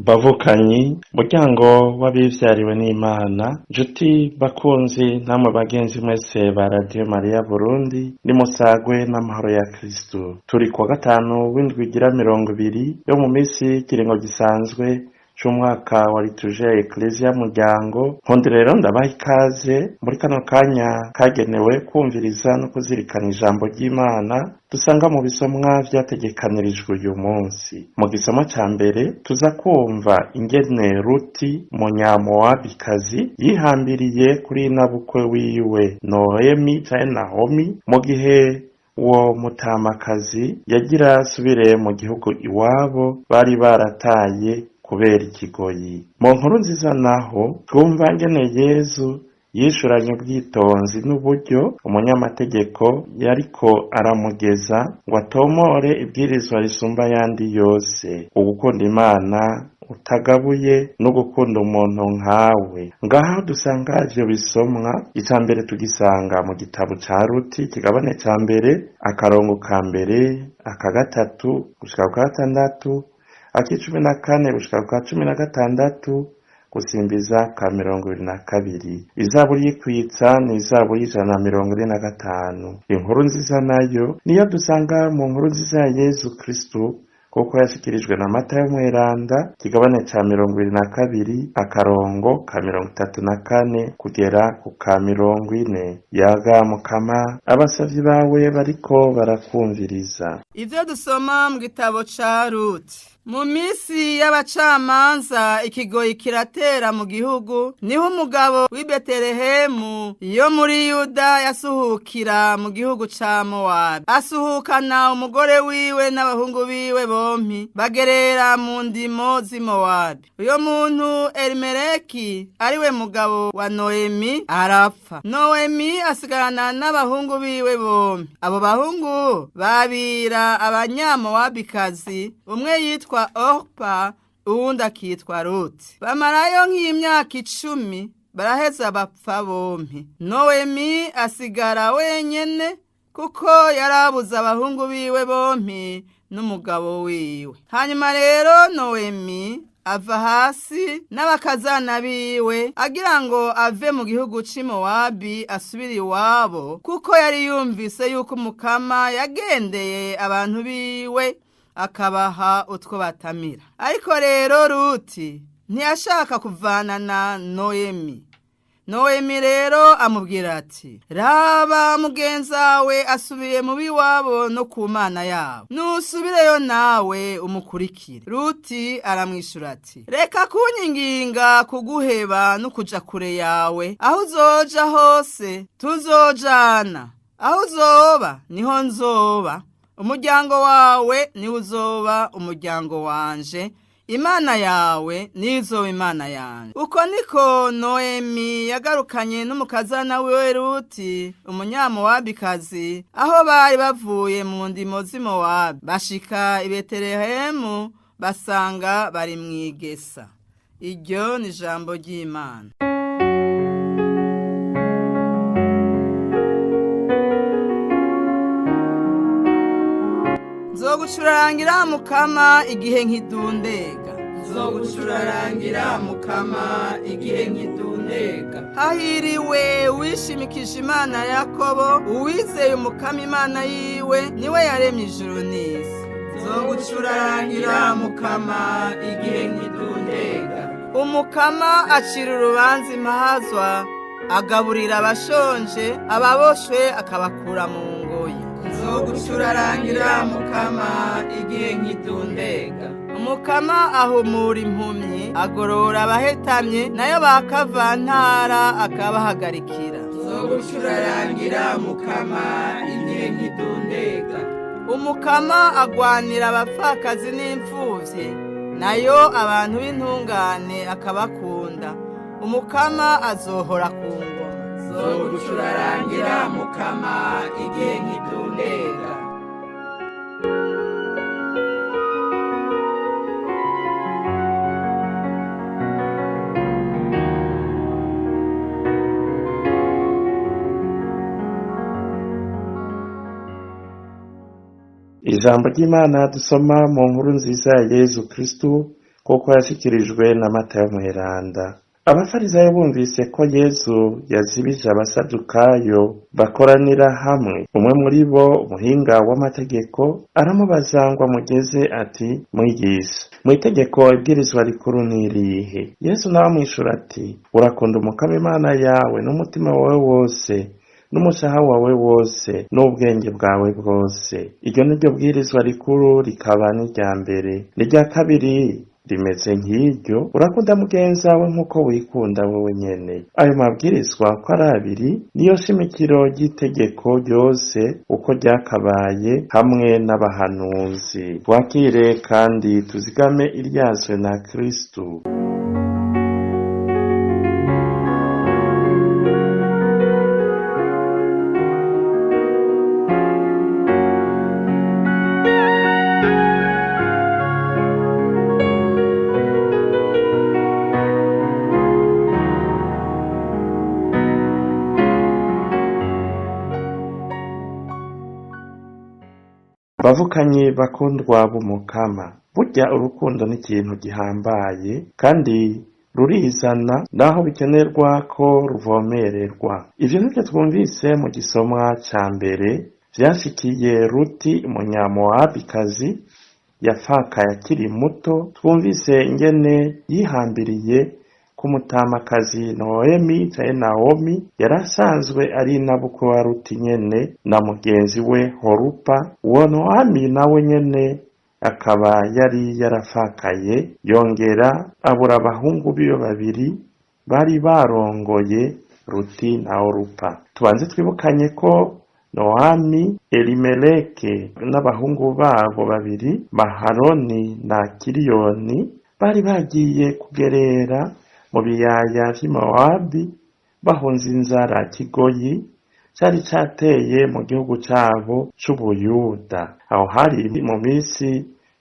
Bavukanyi, muryango w'abivyariwe n'Imana, ncuti bakunzi namwe bagenzi mwese ba Radio Maria Burundi, nimusagwe n'amahoro ya Kristo. Turi kuwa gatanu w'indwi igira 20 yo mu misi y'ikiringo gisanzwe c'umwaka wa liturujia ya Eklezia muryango. Nkundi rero ndabaha ikaze muri kano kanya kagenewe kumviriza no kuzirikana ijambo ry'Imana dusanga mu bisomwa vyategekanirijwe uyu munsi. Mu gisomwa ca mbere tuza kumva ingene Ruti Umunyamowabikazi yihambiriye kuri nabukwe wiwe Noemi canke Nahomi mu gihe uwo mutamakazi yagira asubire mu gihugu iwabo bari barataye kubera ikigoyi. Mu nkuru nziza naho twumva ngene Yezu yishuranye ubwitonzi n'uburyo umunyamategeko yariko aramugeza ngo atomore ibwirizwa risumba ayandi yose, ugukunda Imana utagabuye no gukunda umuntu nkawe. Ngaho dusanga ivyo bisomwa, ica mbere tugisanga mu gitabo ca Ruti, ikigabane ca mbere, akarongo ka mbere, aka gatatu gushika ku ka gatandatu, ak'icumi na kane gushika ku ka 16, gusimbiza ka 22. Izaburi y'ikwitsa ni izaburi 145. Inkuru nziza nayo niyo dusanga mu nkuru nziza ya Yezu Kristo kuko yashikirijwe na Matayo Mweranda, ikigabane ca 22, akarongo ka 34 kugera ku ka 40. Yaga Mukama, abasavyi bawe bariko barakumviriza. Ivyo dusoma mu gitabo ca Ruti. Mu misi y'abacamanza ikigoyi kiratera mu gihugu, niho umugabo w'i Betelehemu yo muri Yuda yasuhukira mu gihugu ca Mowabi. Asuhukana umugore wiwe n'abahungu biwe bompi, bagerera mu ndimo z'i Mowabi. Uyo muntu Elimeleki ariwe mugabo wa Noemi arapfa. Noemi asigarana n'abahungu biwe bompi. Abo bahungu babira Abanyamowabikazi, umwe yitwa Orpa uwundi akitwa Ruti. Bamarayo nk'imyaka 10, baraheza bapfa bompi. Noemi asigara wenyene kuko yarabuze abahungu biwe bompi n'umugabo wiwe. Hanyuma rero Noemi ava hasi n'abakazana biwe agira ngo ave mu gihugu c'i Mowabi asubire iwabo, kuko yari yumvise yuko Umukama yagendeye abantu biwe akabaha utwo batamira. Ariko rero Ruti ntiyashaka kuvana na Noemi. Noemi rero amubwira ati: raba mugenzawe asubiye mu biwabo no ku mana yabo, nusubireyo nawe umukurikire. Ruti aramwishura ati: reka kunyinginga kuguheba no kuja kure yawe, aho uzoja hose tuzojana, aho uzoba niho nzoba, umuryango wawe niwo uzoba umuryango wanje, Imana yawe nizo Imana yanje. Uko niko Noemi yagarukanye n'umukazana wiwe Ruti Umunyamowabikazi, aho bari bavuye mu ndimo z'i Mowabi, bashika i Betelehemu basanga bari mw'igesa. Iryo ni ijambo ry'Imana. Nzogucurarangira Mukama igihe nkidundega. Nzogucurarangira Mukama igihe nkidundega. Hahiriwe uwishimikije Imana ya Yakobo, uwizeye Umukama Imana yiwe, niwe yaremye ijuru n'isi. Nzogucurarangira Mukama igihe nkidundega. Umukama acira urubanza impahazwa, agaburira abashonje, ababoshwe akabakura mu ngoyi. Nzogucurarangira Mukama igihe nkidundega. Umukama ahumura impumyi, agorora abahetamye, nayo bakavantara akabahagarikira. Nzogucurarangira Mukama igihe nkidundega. Umukama agwanira abapfakazi n'imfuvyi, nayo abantu b'intungane akabakunda. Umukama azohora ku ngoma. Nzogucurarangira Mukama igihe nkidundega. Ijambo ry'Imana dusoma mu nkuru nziza ya Yezu Kristu kuko yashikirijwe na Matayo Mweranda. Abafarisayo bumvise ko Yezu yazibije abasadukayo bakoranira hamwe. Umwe muri bo, umuhinga w'amategeko, aramubaza ngo amugeze ati: "Mwigisha, mw'itegeko ibwirizwa rikuru n'irihe?" Yesu nawe amwishura ati: "Urakunda Umukama Imana yawe n'umutima wawe wose, n'umushaha wawe wose, n'ubwenge bwawe bwose. Iryo ni ryo bwirizwa rikuru rikaba n'irya mbere. N'irya kabiri rimeze nk'iryo: urakunda mugenzi wawe nk'uko wikunda wowe nyene. Ayo mabwirizwa uko ari abiri niyo shimikiro ry'itegeko ryose uko ryakabaye hamwe n'abahanuzi." Twakire kandi tuzigame iryazwe na Kristu. Bavukanye bakundwa b'Umukama, burya urukundo ni ikintu gihambaye kandi rurizana naho bikenerwa ko ruvomererwa. Ivyo nivyo twumvise mu gisomwa ca mbere vyashikiye Ruti umunyamoabikazi yafakaye akiri muto. Twumvise ingene yihambiriye ku mutamakazi Noemi canke Naomi, yari asanzwe ari inabukwe wa Ruti nyene na mugenzi we Horupa. Uwo Noami nawe nyene akaba yari yarafakaye, yongera abura abahungu biwe babiri bari barongoye Ruti na Orupa. Tubanze twibukanye ko Noami, Elimeleke n'abahungu babo babiri Maharoni na Kiriyoni bari bagiye kugerera mu biyaya vy'i Mowabi bahunze inzara kigoyi cari cateye mu gihugu cabo c'Ubuyuda. Aho hari mu misi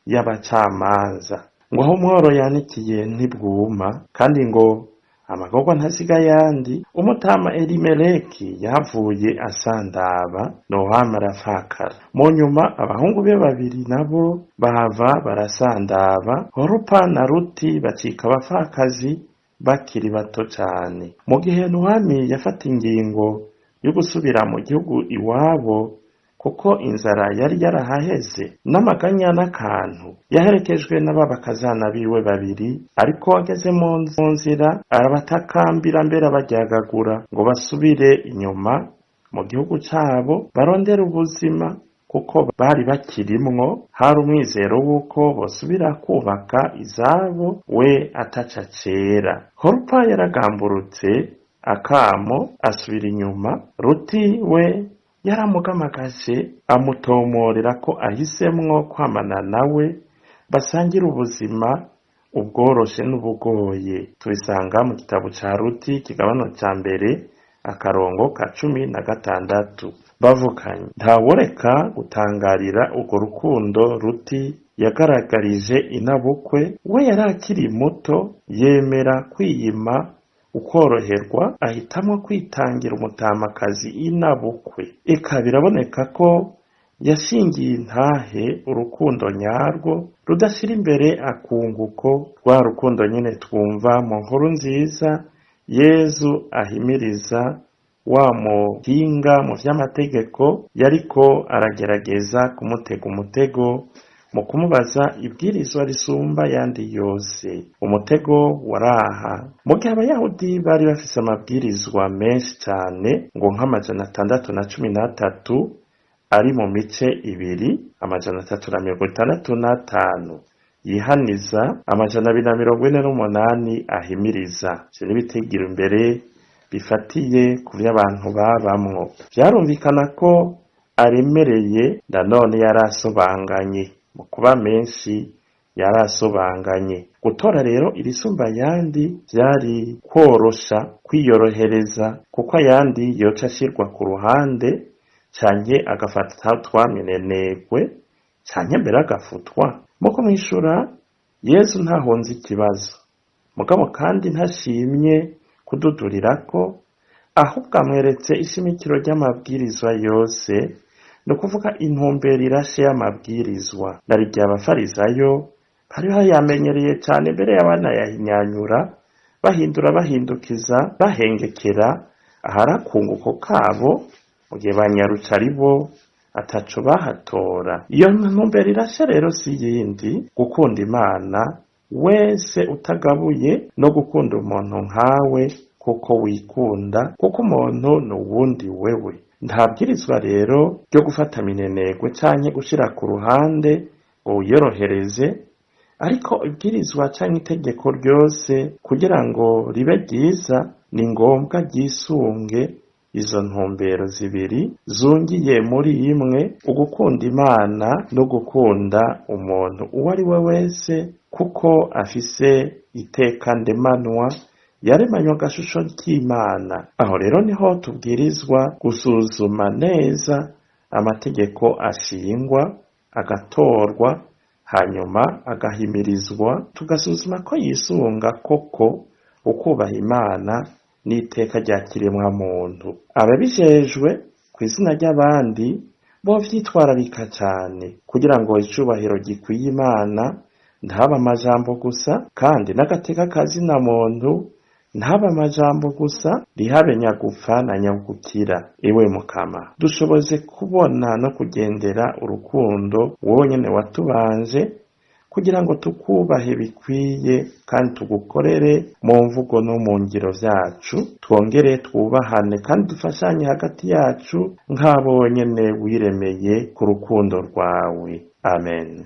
y'abacamanza. Ngo aho umworo yanikiye ntibwuma, kandi ngo amagorwa ntasiga ayandi. Umutama Elimeleki yahavuye asandaba, Nohama arafakara. Mu nyuma abahungu be babiri nabo bahava barasandaba, Horupa na Ruti bacika abapfakazi bakiri bato cane. Mu gihe Nohami yafata ingingo yo gusubira mu gihugu iwabo kuko inzara yari yarahaheze n'amaganya n'akantu, yaherekejwe n'ababakazana biwe babiri, ariko ageze mu nzira arabatakambira mbere abaryagagura ngo basubire inyuma mu gihugu cabo barondere ubuzima kuko bari bakirimwo. Hari umwizero w'uko bosubira kubaka izabo we ataca cera. Horupa yaragamburutse akamo asubira inyuma. Ruti we yaramugamagaje amutomorera ko ahisemwo kwamana nawe basangira ubuzima ubworoshe n'ubugoye. Tubisanga mu gitabo ca Ruti ikigabano ca mbere akarongo ka 16. Bavukanye, ntaworeka gutangarira urwo rukundo Ruti yagaragarije inabukwe. We yari akiri muto, yemera kwiyima ukoroherwa, ahitamwo kwitangira umutamakazi inabukwe. Eka biraboneka ko yashingiye intahe urukundo nyarwo rudashira imbere akunguko, rwa rukundo nyene twumva mu nkuru nziza Yezu ahimiriza wa muhinga mu vy'amategeko yariko aragerageza kumutega umutego mu kumubaza ibwirizwa risumba yandi yose. Umutego waraha. Mu gihe abayahudi bari bafise amabwirizwa menshi cane, ngo nk'613 ari mu mice ibiri, 365 yihaniza, 248 ahimiriza. Ivyo n'ibitegiro imbere bifatiye ku vy'abantu babamwo. Vyarumvikana ko aremereye, nanone yarasobanganye. Mu kuba menshi yarasobanganye. Gutora rero irisumba ayandi vyari kworosha kwiyorohereza, kuko ayandi yoca ashirwa ku ruhande canke agafatwa minenegwe canke mbere agafutwa. Mu kumwishura Yezu ntahonze ikibazo, mugabo kandi ntashimye kududurirako, ahubwo amweretse ishimikiro ry'amabwirizwa yose, ni ukuvuga intumbero irashe y'amabwirizwa. Na rirya abafarisayo Hari bayamenyereye cane, mbere y'abanayahinyanyura, bahindura, bahindukiza, bahengekera ahari akunguko kabo, mu gihe banyaruca ari bo ataco bahatora. Iyo ntumbero irashe rero si yindi: gukunda Imana wese utagabuye no gukunda umuntu nkawe kuko wikunda, kuko umuntu ni uwundi wewe. Nta bwirizwa rero ryo gufata minenegwe canke gushira ku ruhande ngo wiyorohereze, ariko ibwirizwa canke itegeko ryose kugira ngo ribe ryiza ni ngombwa ryisunge izo ntumbero zibiri zungiye muri imwe: ugukunda Imana no gukunda umuntu uwo ari we wese, kuko afise iteka ndemanwa, yaremanywe agashusho k'Imana. Aho rero niho tubwirizwa gusuzuma neza amategeko ashingwa, agatorwa, hanyuma agahimirizwa, tugasuzuma ko yisunga koko ukubaha Imana n'iteka rya kiremwa muntu. Ababijejwe ku izina ry'abandi bovyitwararika cane kugira ngo icubahiro gikwiye Imana ntaba amajambo gusa, kandi n'agateka ka zina muntu ntaba amajambo gusa, rihabe nyagupfa na nyagukira. Iwe Mukama, dushoboze kubona no kugendera urukundo wowe nyene watubanje, kugira ngo tukubahe bikwiye kandi tugukorere mu mvugo no mu ngiro vyacu, twongere twubahane kandi dufashanye hagati yacu nk'abo wenyene wiremeye ku rukundo rwawe. Amen.